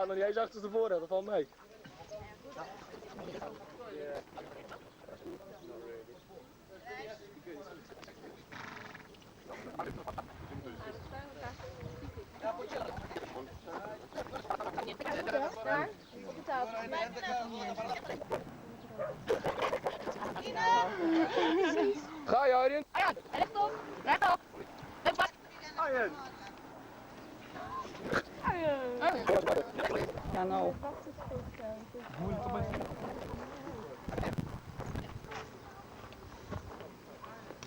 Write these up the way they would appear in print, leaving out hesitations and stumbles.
staat nog niet eens achterstevoren, dat valt mee. Daar, op de tafel. Ga je Arjen? Rechtop, rechtop. Arjen! Ja, nou.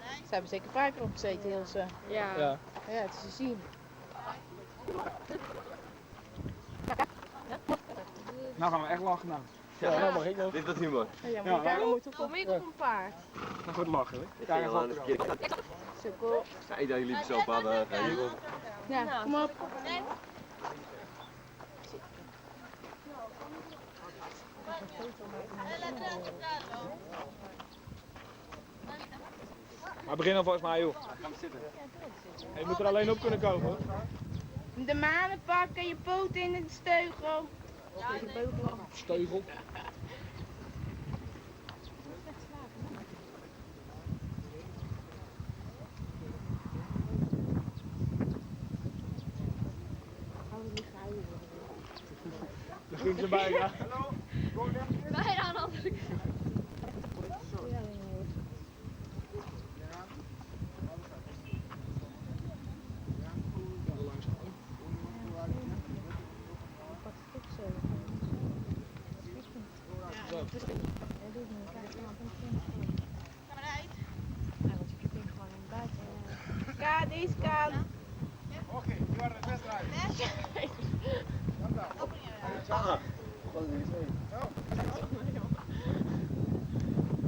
Ze hebben zeker vaker opgezeten, heel ze. Ja. Ja. Ja, het is te zien. Nou gaan we echt lachen nou. Ja, nou mag ik nog. Dit was humor. Ja, maar Ja. daar moet op. Kom ik op een paard? Nou goed lachen, hè. Ik Daar ging is al aan wat de verkeerde kant. Sukkel. Ja, ik dacht, jullie liepen zo op aan. hier. Ja, kom op. Maar begin alvast maar, joh. Je moet er alleen op kunnen komen hoor. De manen pakken, je poten in de steugel. Steugel. Daar ging ze bijna. Bijna aan de andere kant. Ka, deze kant.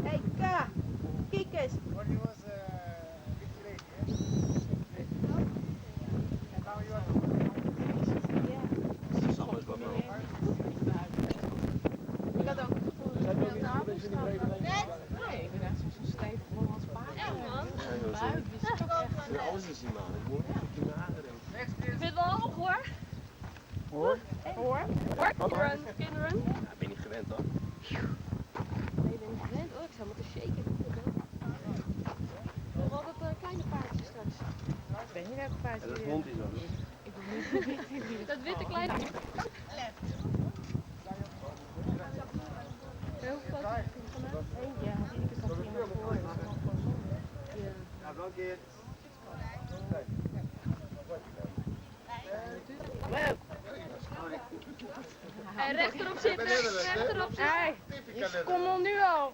Hey, Ka. Kijk eens. Ik had ook het gevoel dat ik wilde afstappen. Nee, ik ben echt zo'n stevig Hollands paard. Ja, man. Buik, die is toch echt... Ik wil alles eens zien, man. Ik moet die magen erin. Ik vind het wel hoog hoor. Hoor. Hoor. Kinderen, kinderen. Ja, ben je niet gewend, hoor. Nee, ik ben niet gewend. Oh, ik zou moeten shaken. Vooral dat kleine paardje straks. Ik weet niet welke paard Ja, dat je is Monty zo. Ik wil niet weten wie Dat witte kleine. Hoeveel foto's heb je gemaakt? Ja, ik zag iemand voor je, maar gewoon zonder. Ja, wel een keer. En rechterop zitten, rechterop zitten. Hey, je kom nu al.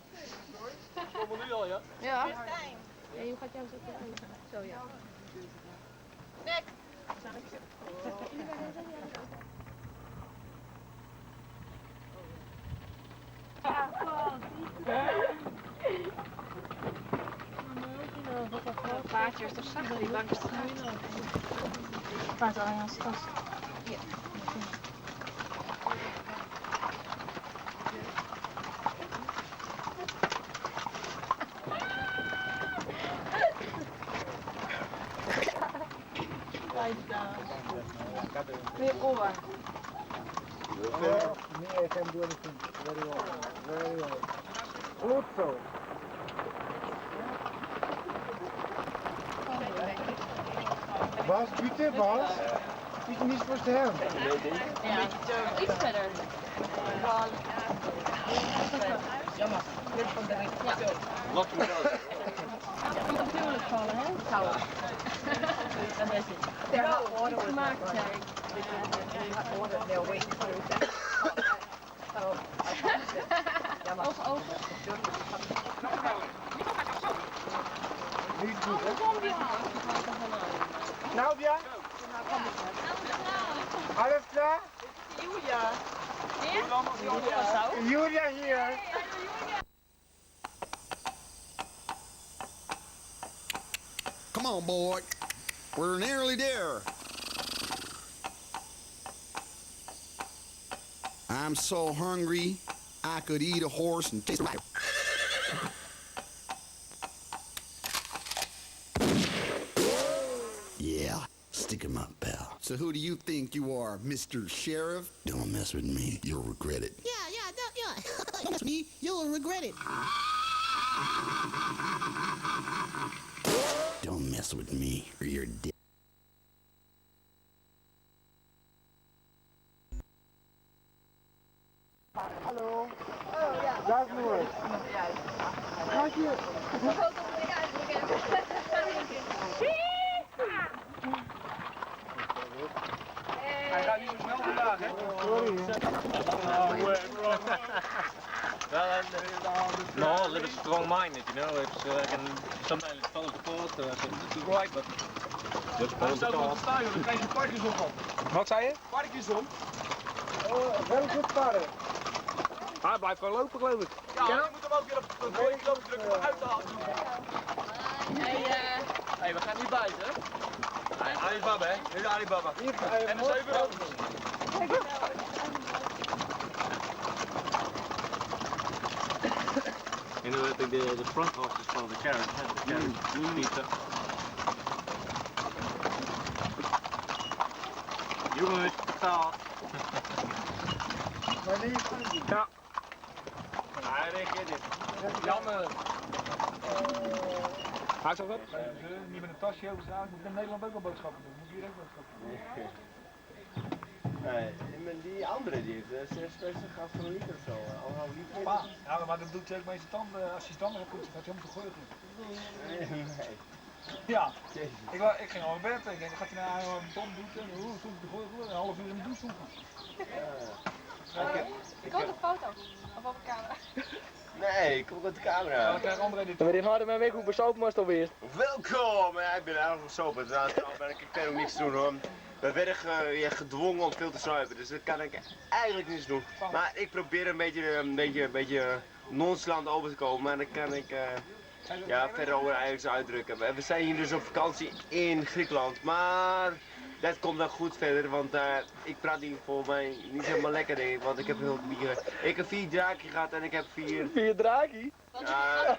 Kom nu al ja? Ja. En hoe gaat jouw zo Zo ja. Het paardje is toch zacht, die bank is toch hard? Paard al in als tas. Weer oor. Me, I can do anything. Very well. Very well. Goed zo. Was, bitte, was? Ich nicht verstehen. Iets verder. Lach je wel. Natuurlijk vallen, hè? Iets gemaakt, zei ik. Ogen open. Niet goed, hè? Kom die halen. Claudia? Alles klar? Julia. Julia hier. Come on, boy. We're nearly there. I'm so hungry, I could eat a horse and taste the Yeah. Stick 'em up, pal. So who do you think you are, Mr. Sheriff? Don't mess with me. You'll regret it. Yeah, yeah, don't, yeah. Don't mess with me, you'll regret it. Don't mess with me, or you're dead. Hallo. Dag Noor. Ga je. Hij gaat niet zo snel vandaag, hè? Sorry. Well, no, a little strong-minded, you know. It's and sometimes it follows the path, so it's right, but just Hij follow the staat wel te path. staan, joh. Dan krijg je Parkinson van. Wat zei je? Parkinson? Oh, very good vader. Hij blijft gewoon lopen, geloof ik. Ja, je moet hem ook weer op de rode knop drukken om uit te halen. Hey, Hé, we gaan niet buiten, hè? Hey, Alibaba, hè? Dit is Alibaba. En de zeven ook. You know, I think the front horses follow the carriage, huh? The carriage speeds up. Jongens, betaald. Maar nee, Ja. Hij reageert niet. Jammer. Hij zag dat? Niet met een tasje over ik moet in Nederland ook wel boodschappen doen. Moet ik hier ook boodschappen doen? Nee, maar die andere die heeft 66 gast van een liter of zo. Anderhalf liter. Pa. Ja, maar dat doet hij ook met zijn tanden. Als hij zijn tanden gaat poetsen, gaat hij helemaal te gooien. Nee. Ja. Jezus. Ik ging al naar bed. Ik denk, gaat hij nou een tand doen? En hoe stond ik de gooien? Een half uur in de douche stond. Ik ook een foto. Of op een camera. Nee, ik kom op de camera. Ja, dan krijgt André dit. Maar dit hadden mij weg hoe besopen was het alweer. Welkom! Ja, ik ben erg versopen. Nou, ben ik, ik kan ook niks doen hoor. We werden ja, gedwongen om veel te zuipen, dus dat kan ik eigenlijk niets doen. Maar ik probeer een beetje, een beetje nonchalant over te komen, maar dan kan ik ja, verder over eigenlijk zo uitdrukken. We zijn hier dus op vakantie in Griekenland, maar dat komt wel goed verder, want ik praat hier volgens mij niet helemaal lekker denk ik, want ik heb heel veel bier. Ik heb 4 draakje gehad en ik heb 4... 4 draakie? Ja,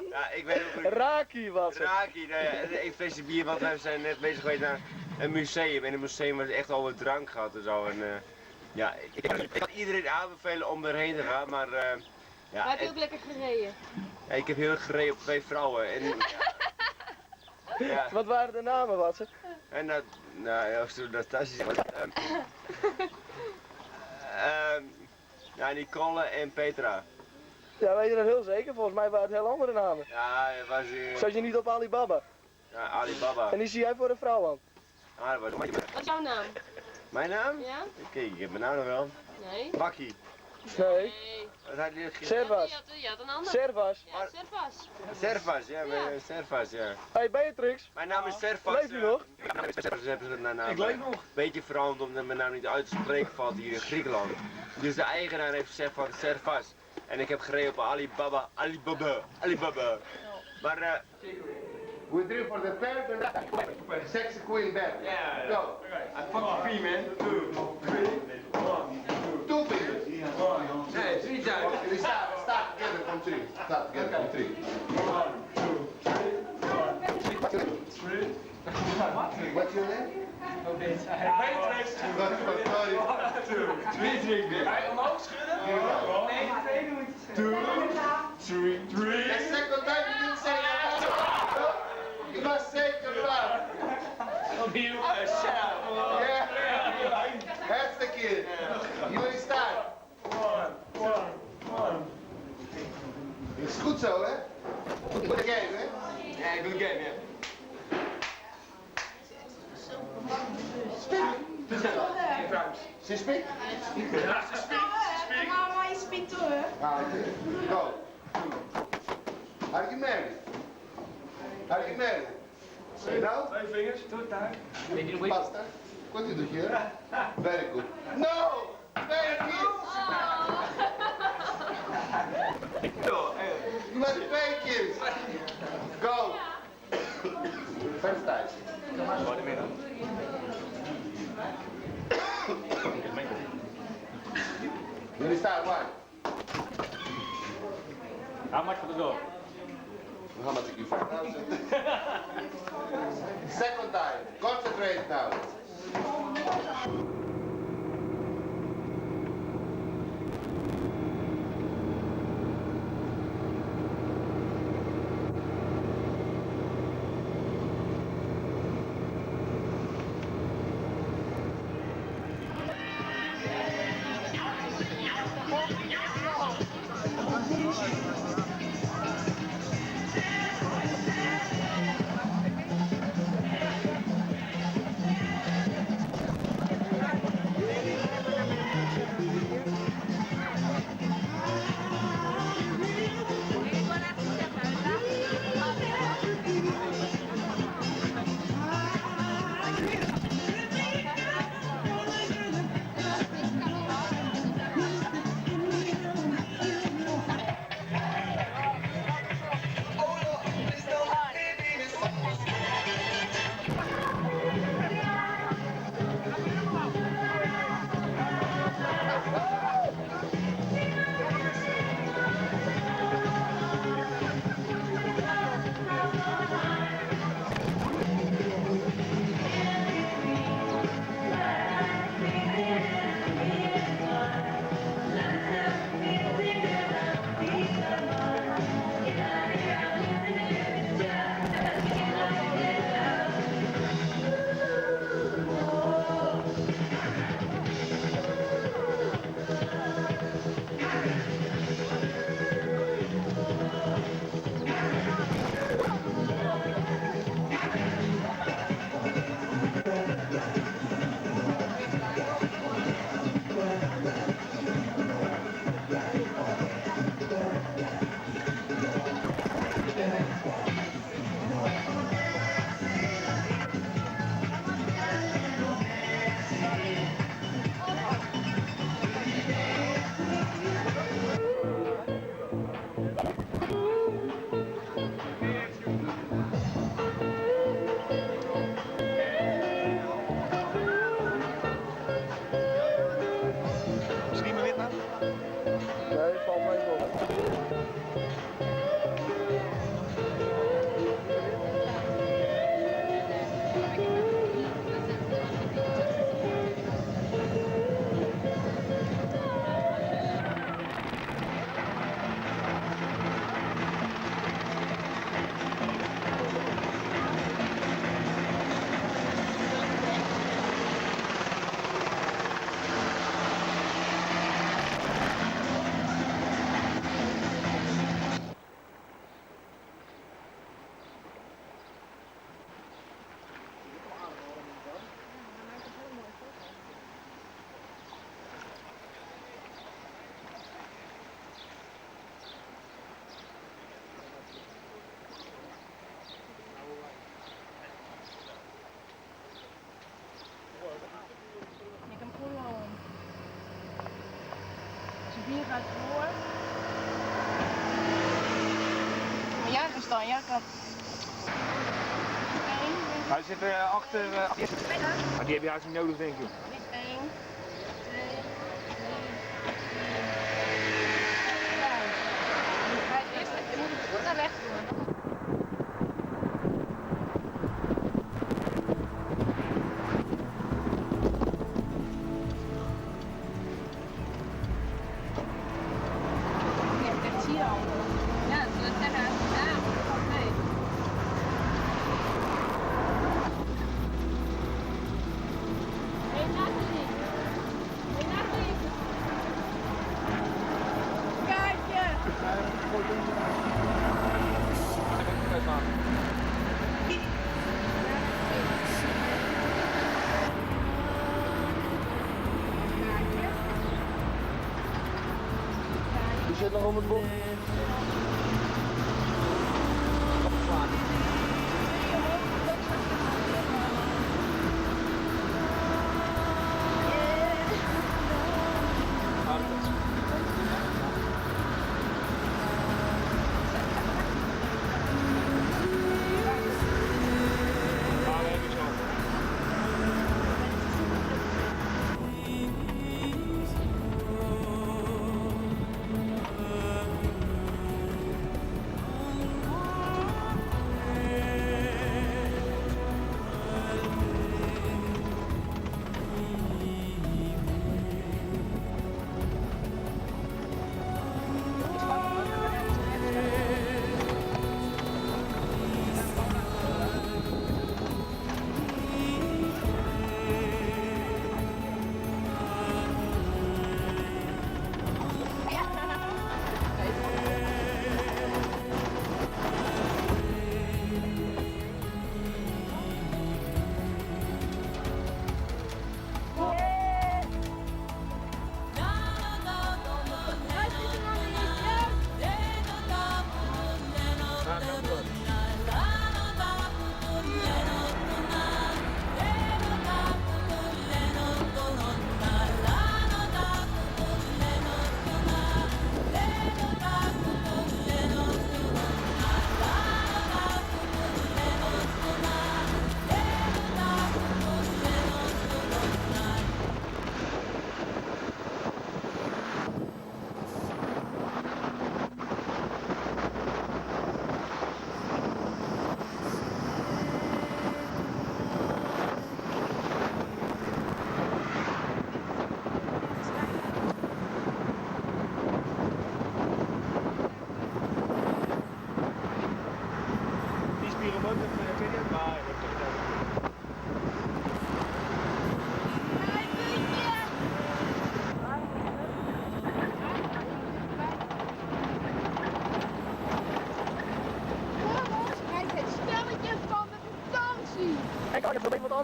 ja, ik weet ook niet. Raki was het. Raki, nou ja, een flesje bier, want wij zijn net bezig geweest naar een museum. En het museum was echt al wat drank gehad en zo. En, ja, ik kan iedereen aanbevelen om erheen te gaan, maar ja, Maar heb je ook lekker gereden? ja, ik heb heel erg gereden op 2 vrouwen. En, ja. Ja. Wat waren de namen, Watse? En dat, nou ja, zo dat is ja, Nicole en Petra. Ja, weet je dat heel zeker? Volgens mij waren het heel andere namen. Ja, het was hier. Zat je niet op Alibaba? Ja, Alibaba. En die zie jij voor een vrouw aan? Ah, dat was... Wat is jouw naam? Mijn naam? Ja? Kijk, ik heb mijn naam nog wel. Nee. Bakkie. Nee. Wat had je gisteren? Servas. Je had een ander. Servas. Ja, Servas. Servas, ja, mijn, Servas, ja. Hey Beatrix. Mijn naam is Servas. Leef je nog? Mijn naam is Servas, hebben ze mijn naam. Ik leef nog. Beetje veranderd omdat mijn naam niet uit te spreken valt hier in Griekenland. Dus de eigenaar heeft gezegd van Servas. En ik heb gereden op Alibaba, Alibaba, Alibaba. Maar We drink for the third and sexy queen bed. Yeah. Go. I fucking free man. 2, 3, 1, 2. Two fingers. Nee, 3 times. We start together from 3. Start together from 3. 1, 2, 3, 3. What's your name? Beatrix. Sorry. 2, 3. Hij omhoog schudden. Nee, 2 doet. 2, 3, 3. The second time you didn't say goodbye. You must say goodbye. Opnieuw. Shout. Yeah. That's the kid. You start. 1, 1, 1. Is goed zo, hè? Good game, hè? Ja, good game, ja. Speak. Ze speak? Ja, ze speak. Ze speak. Mama, je speakt hoor. Ah, oké. Go. Are you married? Are you married? No? 2 vingers. Tot daar. Pasta? What you do here? Very good. No! Very good! You want 2 kids? Go! First time. You start one. How much for the dog? How much you give? 5,000. Second time. Concentrate. Perfect now. Is die maar wit nou? Nee, valt mee wel. Ik heb hem gewoon. Sabine gaat voor. Maar jij gaat staan, jij gaat. Eén, Hij zit achter. Maar die heb je eigenlijk niet nodig, denk ik. 1, 2, 3, 4, 5. Eerst, je moet het goed naar rechts doen. Je hebt echt hier al. Ja, dat wil ik zeggen. Ja, nee. Hey Nathalie. Hey Nathalie. Kaartje! Die zit nog om het bok.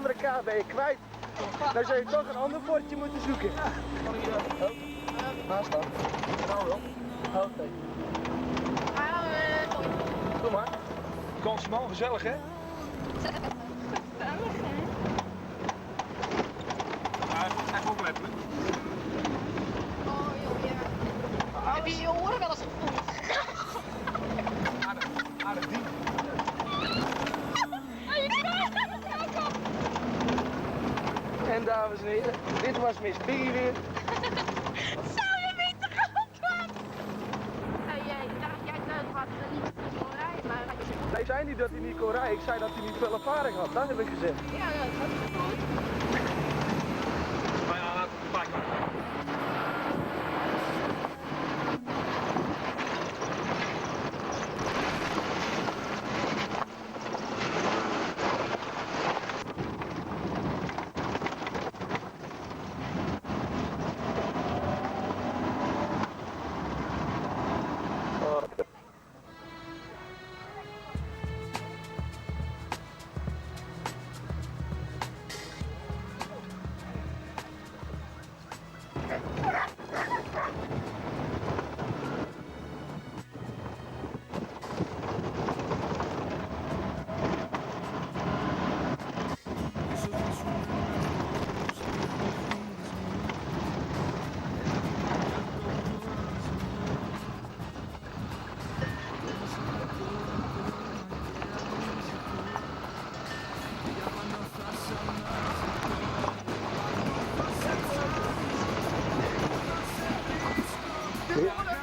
andere kaart ben je kwijt. Dan zou je toch een ander bordje moeten zoeken. Oh, waar staan? Nou wel. Oké. Doe maar. Vakantie man, gezellig hè? Gezellig, hè? Ja, echt opletten. Oh, joh, ja. Heb je je oren wel eens gevoeld? Aardig, aardig diep. En dames en heren, dit was Miss Piggy weer. Zou je niet te groot Hey, jij, jij had niet kon rijden, maar... Ik zei niet dat hij niet kon rijden, ik zei dat hij niet veel ervaring had. Dat heb ik gezegd. Ja, dat had goed. Maar ja, laat het pakken.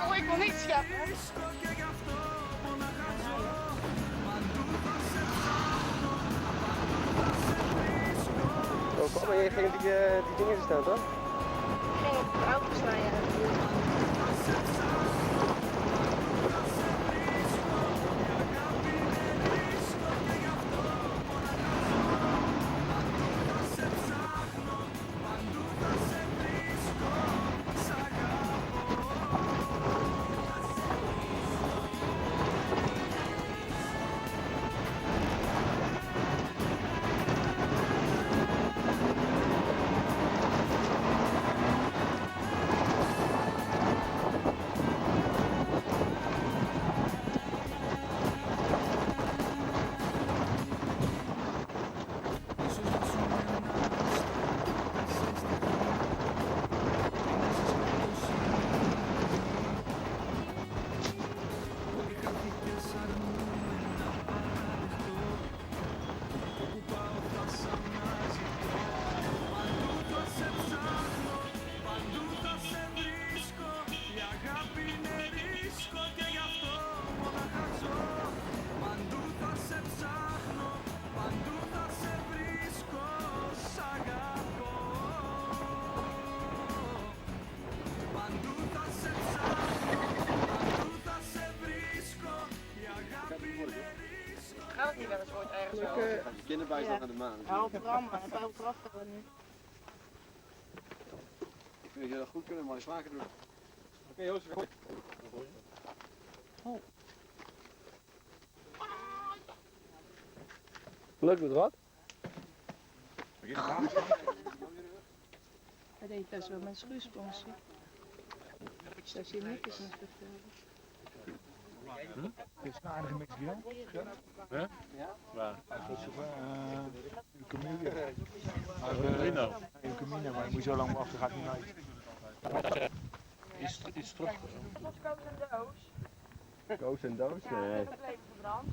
Oh, ik wil niet scheppen. Oh, kom maar, jij ging die dingen staan, toch? Ik ging op de auto staan, ja. Gaat het niet wel eens ooit ergens wel? Je kinderbijstand naar de maan. Help rammen, help eraf nu. Ik vind dat je dat goed kunnen, maar eens vaker doen. Oké, Joost. Lukt het wat? Hij deed best wel mijn schuursponsje. Zou je netjes eens vertellen? Dit is een aardige mix, Guillaume. Huh? Waar? De Camino. De Camino, maar je moet zo lang wachten, gaat niet uit. Is terug. Dat was koos en doos. Koos en doos? Ja, Nee. dat heb ik leven verbrand.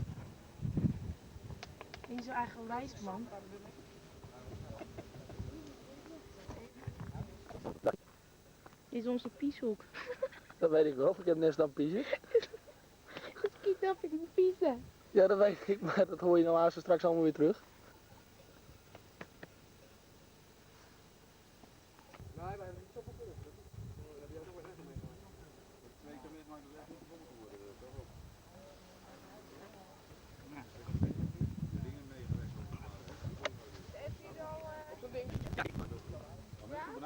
Ben je zo eigenwijs, man? Dit is onze pieshoek. Dat weet ik wel, ik heb net staan piezen. Kiet af, ik moet piezen. Ja, dat weet ik, maar dat hoor je nou haast straks allemaal weer terug.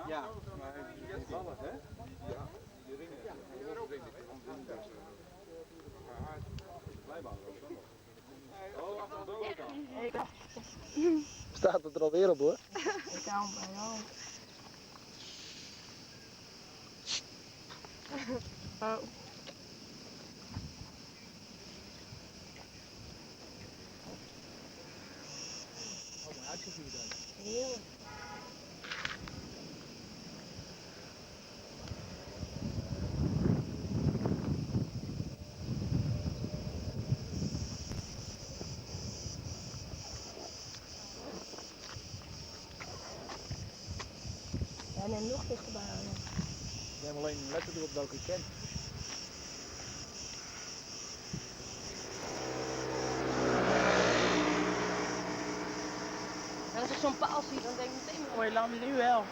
Ja, maar die ballen, hè? Ja, die ringen. Staat het er alweer op hoor. Ik hou hem bij jou. Oh. Heerlijk. Ja, neem nog dichterbij. Arjen. Neem alleen een letter erop welke ik ken. En als ik zo'n paal zie, dan denk ik meteen... Mooi land nu wel.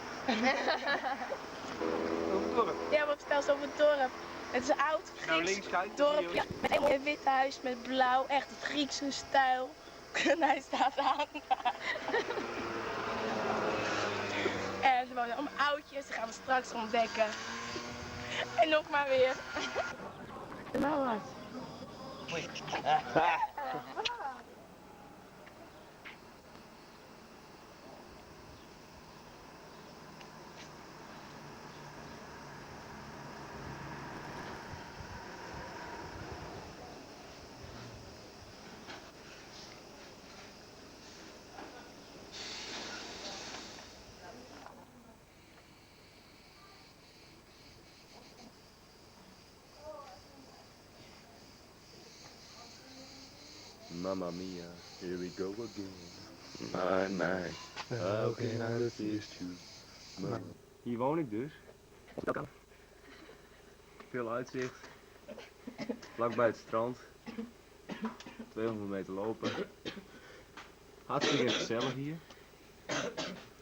Ja, maar vertel eens over het dorp. Het is een oud Grieks Nou, links kijken, zie je dorpje met een wit huis met blauw, echt het Griekse stijl. En hij staat aan. En ze wonen allemaal oudjes, die gaan we straks ontdekken. En nog maar weer. Nou wat. Mamma mia, here we go again. My, my, how can I resist you? Hier woon ik dus. Veel uitzicht. Vlakbij het strand. 200 meter lopen. Hartstikke gezellig hier.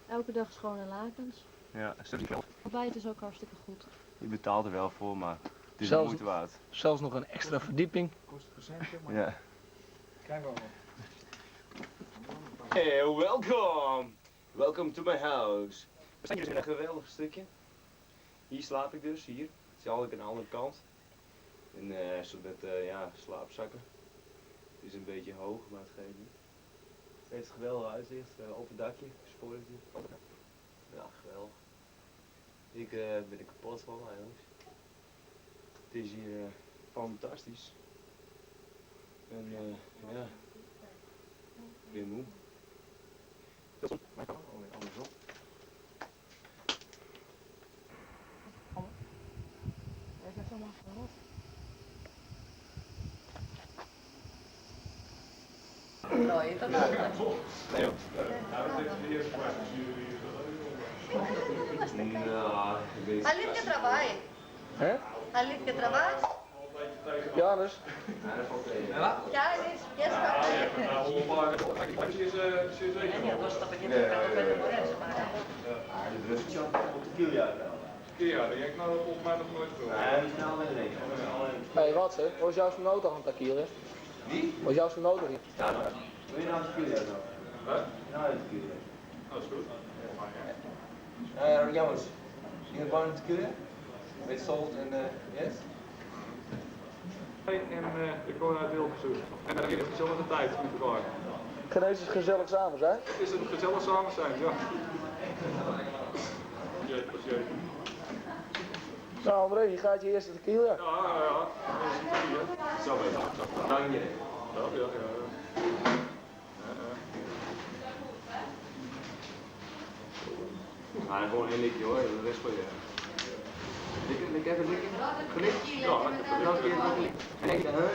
Elke dag schone lakens. Ja, Ontbijt is ook hartstikke goed. Je betaalt er wel voor, maar het is de Zelfs- moeite waard. Zelfs nog een extra verdieping. Kost procentje, maar Ja. krijgen we wel. Hey, welkom! Welcome to my house. We staan hier in een geweldig stukje. Hier slaap ik dus, hier. Het is altijd aan de andere kant. En soort met ja, slaapzakken. Het is een beetje hoog, maar het geeft niet. Het heeft een geweldig uitzicht, open dakje, spoortje. Ja, geweldig. Ik ben er kapot van, maar jongens. Het is hier fantastisch. En ja, ik ben moe. Oh, andersom. Dat is allemaal verrot. Nou, ik weet Αλήθεια τραβάει. Hè? Αλήθεια τραβάς. Janus. Ja, dat valt tegen. Κάνεις, ποιες τραβάει. De rust op de kiel, ja. Ja, die heb ik nou volgens mij nog nooit gehoord. Nee, die zijn al in de regen. Hé, hey, wat hè? Was jouw zo'n auto aan het parkeren? Wie? Was jouw zo'n auto hier? Ja, wil je nou de kiel uit? Wat? Nou, de kiel. Dat is goed. Jongens, you want to kill With salt and yes? En ik kom uit Hilversum. En dan is een gezellige tijd met elkaar. Genees is gezellig samen zijn. Het is een gezellig samen zijn, ja. Jee, jee. Nou André, hier gaat je eerste tequila. Ja, ja, ja. Zo beter. Dank je. Ja, ja, ja. Maar gewoon één likje hoor, de rest voor je. Likken, lik even likken. Gelikt? Ja, ik heb Nog een keer, nog een keer. En één keer, hup.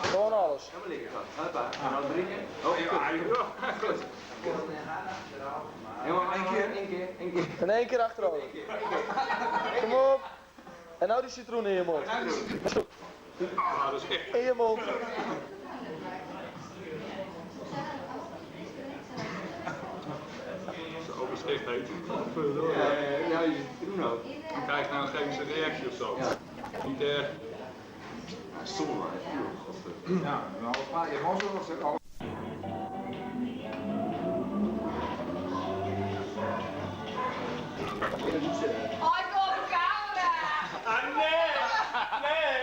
Gewoon alles. Helemaal likken, gast. Huppa. En dan drinken. Oh, Ja, ja, goed. Helemaal één keer, één keer, één keer. In één keer achterover. Kom op. En nou die citroen in je mond. Ah, dat is echt. In je mond. Zo, dat is echt heet. Ja, ja, ja, je citroen ook. Dan krijg je nou een chemische reactie of zo. Ja. Niet erg. Ja, stom maar, godver. Ja, nou, je hebt al Oh, ik wil op de camera! Ah, nee! Nee!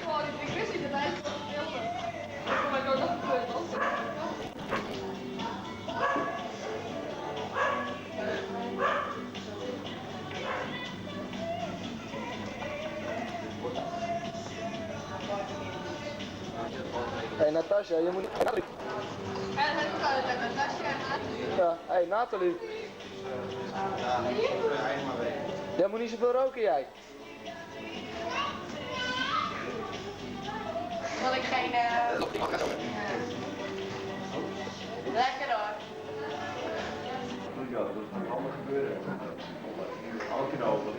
Oh, ik wist niet dat hij het wilde. Natasja, je moet... Ja, hey Nathalie. Jij moet niet zoveel roken, jij. Wil ik geen... Lekker hoor. Ja, dat gaat allemaal gebeuren. Alle over.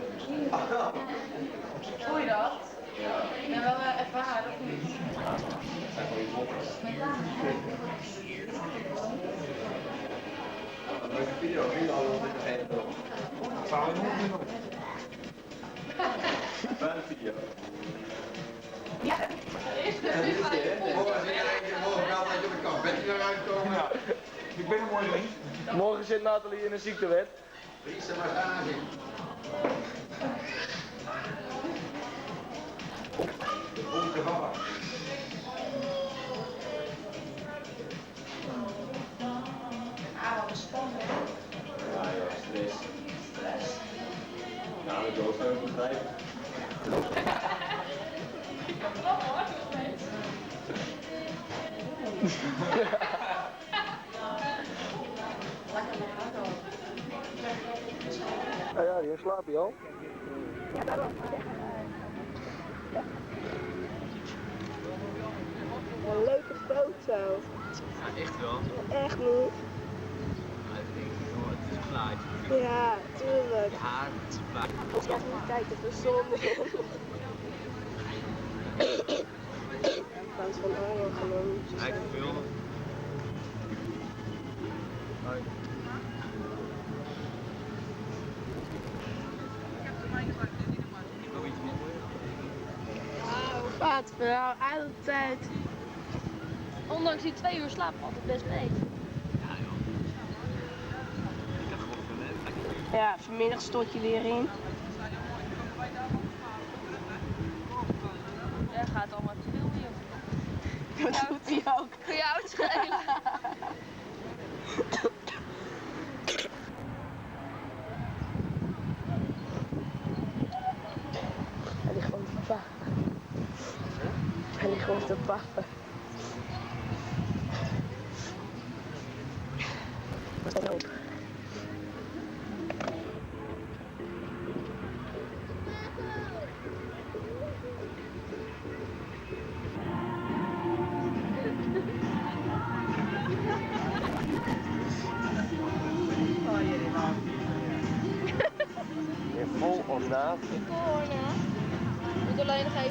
Voel je dat? Ja. Ik ben wel ervaren, of niet? Dat zijn gewoon je botten. Leuke video, nu al Fijne video. Ja. Morgen altijd op de kant. Betty eruit komen. Ja. Ik ben er morgen niet. Morgen zit Nathalie in een ziektewet. Friese massage. De bonte papa. Ah, wat een spannend. Ja, joh, stress. Stress. Nou, ik wil ook begrijpen. Ik kan het wel hoor, nog steeds. Lekker laat. Ja, ja, hier slaap je al. Een leuke foto. Ja, echt wel. Echt niet. Maar ik denk, joh, het is een plaatje. Ja, tuurlijk. Je haar, het is een plaatje. Ik ga niet kijken, het is zonde. In plaats van Arjan genomen. Lijkt veel. Wat verhaal, altijd. Ondanks die 2 uur slaap valt het best mee. Ja joh. Ik kan gewoon van Ja, vanmiddag stort je weer in. Ja, gaat allemaal te veel joh. Dat doet hij ook. Kun je oud schelen? Hij ligt gewoon te paffen. Hij ligt gewoon te paffen. Wat op. In vol ornaat. Vol ornaat. Moet alleen nog even.